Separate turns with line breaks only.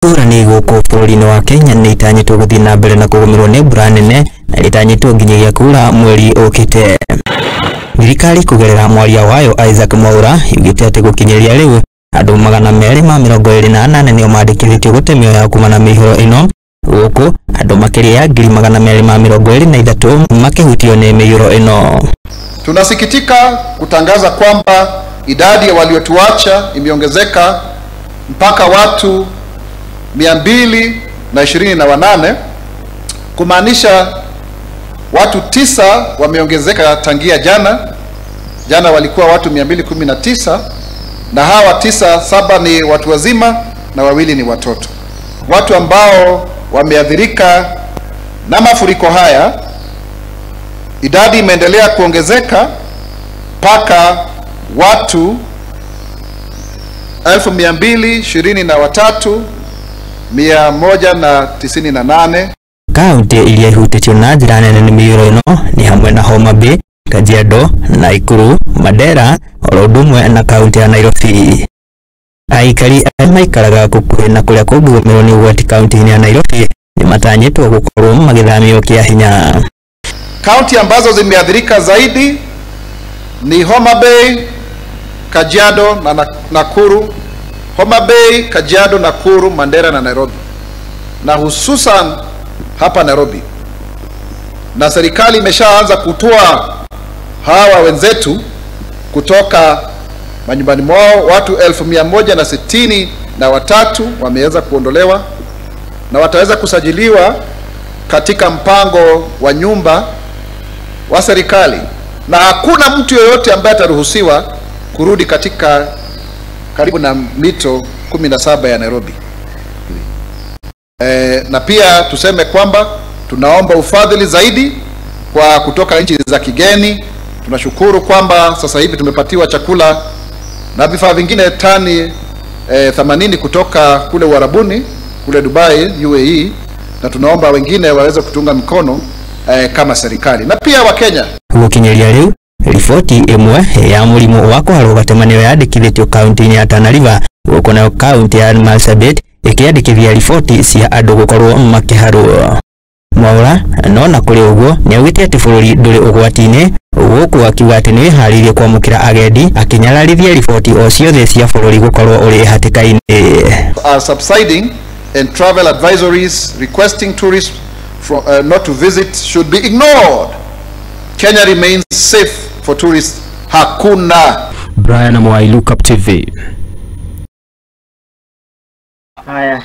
Ngũrani gũkũ bũrũri-inĩ wa Kenya nĩ itanyĩtwo gũthiĩ na mbere na kũgũmĩrwo nĩ mbura nene na rĩtanyĩtwo nginyagia kura mweri ũkĩte. Thirikari kũgerera mwaria wayo Isaac Mwaura yugĩte atĩ gũkinyĩria rĩu andũ 228 nĩo mandĩkithĩtio gũte mĩoyo yao kumana na mĩihũro ĩno, gũkũ andũ makĩria ya 223,000 makĩhutio nĩ mĩihũro ĩno.
Tunasikitika kutangaza kwamba idadi ya waliotuacha imeongezeka mpaka watu 228, kumaanisha watu 9 wameongezeka tangia jana. Jana walikuwa watu 219, na hawa 9, 7 ni watu wazima na 2 ni watoto. Watu ambao wameathirika na mafuriko haya, idadi imeendelea kuongezeka mpaka watu 223,198.
Kaunti iria ihutĩtio na njĩra nene nĩ mĩiyũro ĩno nĩ hamwe na Homa Bay, Kajiado, Nakuru, Mandera oro ũndũ ũmwe na kaunti ya Nairobi. Aikari arĩa maikaraga gũkuhĩ na kũrĩa kũngĩgũmĩrwo nĩ ũgwati kaunti-inĩ ya Nairobi nĩ matanyĩtwo gũkorwo magĩthamio kĩa hinya.
Kaunti ambazo zimeathirika zaidi ni Homa Bay, Kajiado na Nakuru. Homa Bay, Kajiado, Nakuru, Mandera na Nairobi, na hususan hapa Nairobi. Na serikali imeshaanza kutoa hawa wenzetu kutoka manyumbani mwao. Watu 163,000 wameweza kuondolewa na wataweza kusajiliwa katika mpango wa nyumba wa serikali, na hakuna mtu yoyote ambaye ataruhusiwa kurudi katika karibu na mito 17 ya Nairobi. Na pia tuseme kwamba tunaomba ufadhili zaidi kwa kutoka nchi za kigeni. Tunashukuru kwamba sasa hivi tumepatiwa chakula na vifaa vingine tani 80 kutoka kule Uarabuni, kule Dubai, UAE, na tunaomba wengine waweze kutunga mkono kama serikali na pia wa Kenya.
Gũkinyĩria rĩu riboti ĩmwe ya mũrimũ wa kũharwo gatema nĩyo yandĩkithĩtio kaunti-inĩ ya Tana River, gũkũ nayo kaunti ya Marsabit ĩkĩandĩkithia riboti cia andũ gũkorwo makĩharwo. Mwaura no na kũrĩ ũguo nĩaugĩte atĩ bũrũri ndũrĩ ũgwati-inĩ, gũkũ akiuga atĩ nĩwĩharĩirie kwamũkĩra agendi, akĩnyararithia riboti o ciothe cia bũrũri gũkorwo ũrĩ hatĩka-inĩ.
Are subsiding and travel advisories requesting tourists from, not to visit should be ignored. Kenya remains safe for tourists. Hakuna.
Brian Mwai, Look Up TV.
Haya.